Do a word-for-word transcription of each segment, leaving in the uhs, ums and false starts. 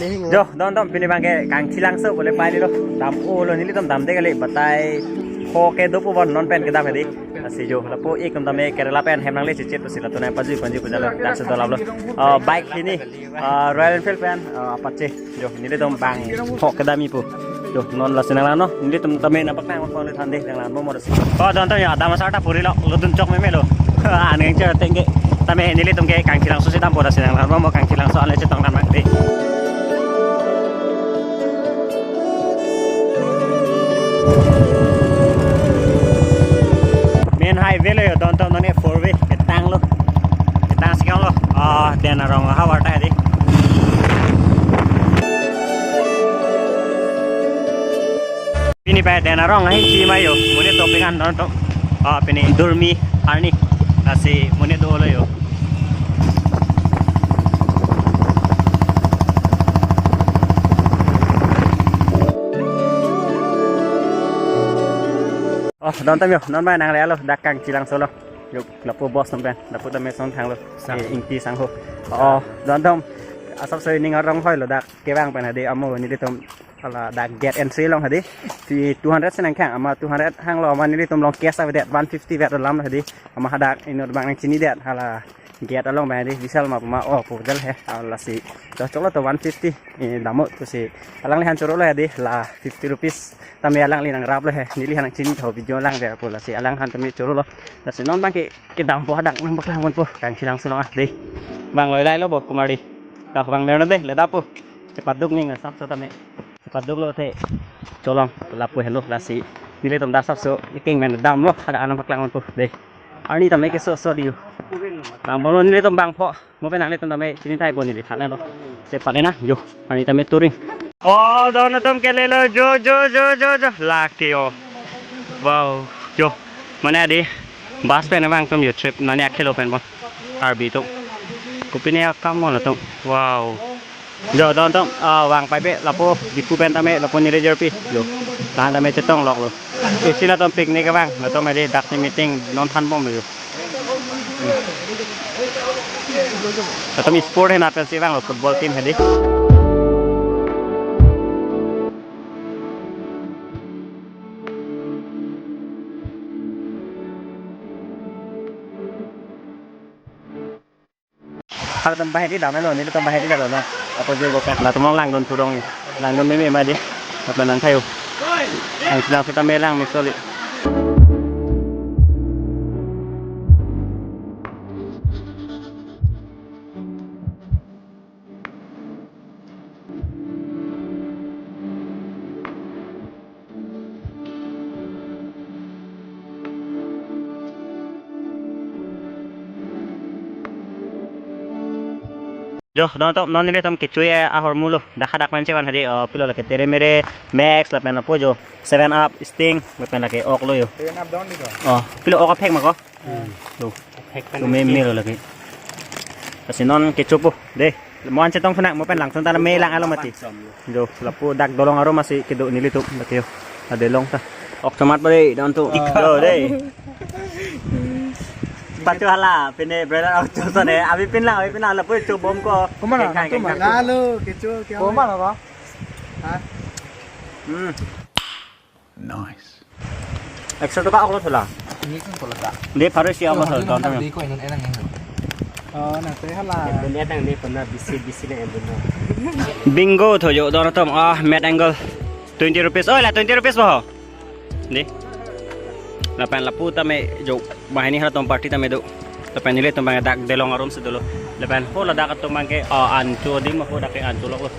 Jo, don atum, pini abangke Kangchilangso pule pai lo. Dam-olo, nelitum damde kali, batai pho kedo pu bon non pen kedam hedi. Lasi jo, lapu ik atum tame Kerala pen hem nangle chechit pusi latum nangpajui ponji pu jalo, dak si dolap lo. Oh, bike hini, ah, Royal Enfield pen, ah, Apache. Jo, nelitum bang pho kedam-i pu. Jo, non lasi nanglang non, nelitum tame nangpaklang pon le than de, nanglang mo mo si. Oh, don atum ya, dam asar ta puri lo, lodun chok meme lo. Aneng che tengke, tame nelitum ke Kangchilangso si dampo, lasi nanglang mo mo Kangchilangso ale chetong dam de. Main highway lo yo, don atum, nonke four way, ketang lo. Ketang si kang lo. Ah, Den Arong havar ta hedi. Pini pai Den Arong ahin chima yo. Monit dopik an don atum. Ah, pini Durmi arni. Lasi monit dolo yo. Oh, don atum yo, non pai nangle lo, dak Kangchilangso lo. Yo, lapu bus atum pen, lapu tame son thang lo. Sang. Eh, Ingti Sangho. Oh, don atum, asap soi ning arong hoi lo dak kevang pen hedi, amo nelitum hala dak gate entry along hedi. Di two hundred si nangkang, amat two hundred hang lo, amat nelitum along cash avedet, one fifty vet alam hedi. Amat hadak inut abang nangchini det, hala gate along abang hedi, Vishal ma puma, oh, pu jal he, ah, lasi. Chok chok lo to one fifty, eh, dam-o pusi. Alangli han choro lo hedi, la fifty rupees. Tame alangli nangrap lo he, neli han nangchini tho, video lang dia pu, lasi alang han tame choro lo. Lasi non abangke kedampo, hadak nangpaklang ponpo, Kangchilangso along ah, de. Bang loi lai lo bo kumari. Dak bang ler na de, le dapo. Chepaduk ning asapso tame. Chepaduk lo te. Cholong, lapu helo, lasi. Nelitum dak asapso, iking men dam lo, hadak nangpaklang ponpo, de. Arni tame keso so diu. Bang bolo nelitum bang pho. Mo pen nanglitum tame chini thai pon neli than lo. Chepa-le nang, jo. Arni tame touring. Oh, don atum, kele lo, jo, jo, jo, jo, jo. Lake yo. Wow, jo. Mane hedi, bus pen abang atum yo, trip nani akhelo pen bon. Karbi atum. Kopine akam mo atum. Wow. Jo, don atum, ah, vang paipe, lapu Diphu pen tame, lapu neli jirpi. Jo. Lahan tame chetong lok lo. Isi latum picnic abang, latum hedi dak si meeting non than bom lo. Latum sport hena pensi abang lo, football team hedi. Halatum bahai di dam lo, nelitum bahai di dam lo. Apo jo boka. Latum along langdun thurong. Langdun meme ma di. Apa nang kayu. Ang sedang suka melang nih, sorry. Jo, don atum, non nelitum kechui ahormu lo. Dak hadak pen chevan hedi, oh, pilo lake Tere Mere, Max, lapen apo jo, Seven Up, Sting, lapen lake ok lo yo. Seven Up don di ko. Oh, pilo ok aphek ma ko? Hmm. Lo. Aphek pen tu meme lo lake. Lasi non kechopo, de. Mo-an chetong thu nang, mo pen langsung ta melang alo mati. Jo, lapu dak dolong arum si kedo nelitum, mati yo. Ade long ta. Ok chomat pare, don atum. Jo, de. Patu hala, pine brother auto sone. Abi pin lang, abi pin lang, lapu cho bom ko. Kumana? Kengkang, kengkang. Lalu, kecho, kya? Kumana ba? Ha? Hmm. Nice. Ekso toka ok lo thola. Ini kan kalau tak. Dia baru siap mas, tonton. Di ko ini enak ini. Oh, nanti hala. Yang punya tang ni pernah bisi bisi na yang benar. Bingo tho jo, don atum, ah, mad angle. Twenty rupees. Oh, la twenty rupees boho. Di. Lapen lapu tame jo, banghini halatum party tame do. Lapen nelitum abang dak delong arum si dolo. Lapen ho ladak atum abangke, oh, ancho di ma ho dak ke ancho lo.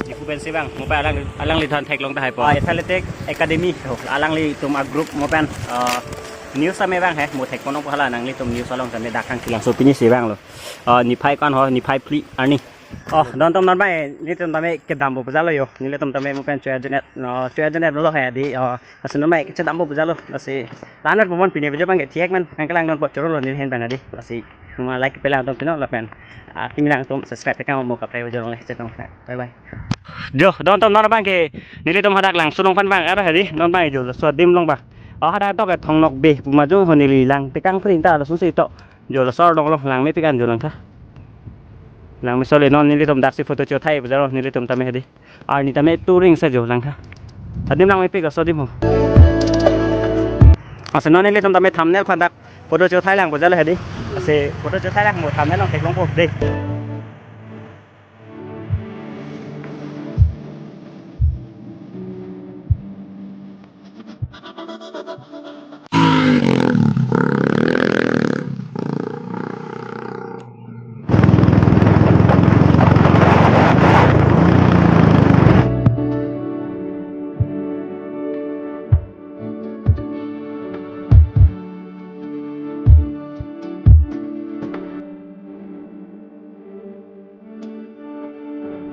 Diphu pensi abang, mo pen alang, alangli than theklong tahai po. Ah, Athletic Academy, ho, alanglitum a-group mo pen, ah, news tame abang he, mo thek ponong hala nanglitum news along tame dak Kangchilangso pini si abang lo. Ah, niphai ko-an ho, niphai phli arni. Oh, don atum, non abang, nelitum tame kedampo pu jalo yo. Nelitum tame mo pen choya jenet, no, choya jenet lo he di, oh, lasi non abang chedampo pu jalo, lasi. Lanar pumon pini video abangke thek men, kangkelang non po choro lo neli hen pen di, lasi. Mo like pelang atum pino lapen. Ah, kimi lang atum subscribe tekang mo kaprek video long le chetong. Bye bye. Jo, don atum, non abangke nelitum hadak Langsulong pen abang arlo he di, non abang jo laso adim along ba. Oh, hadak to ke Thong Nokbe pu ma jo ho neli lang tekang pring ta lason si to. Jo laso arlong along lang mepik an jo lang tha. Lang miso le non nelitum daksi photo chothai pu jalo nelitum tame hedi. Arni tame touring sa jo langtha. Adim langmepik aso adim ho. Ase non nelitum tame thumbnail aphan dak photo chothai lang pu jalo hedi. Ase photo chothai lang mo thumbnail along theklongpo dei.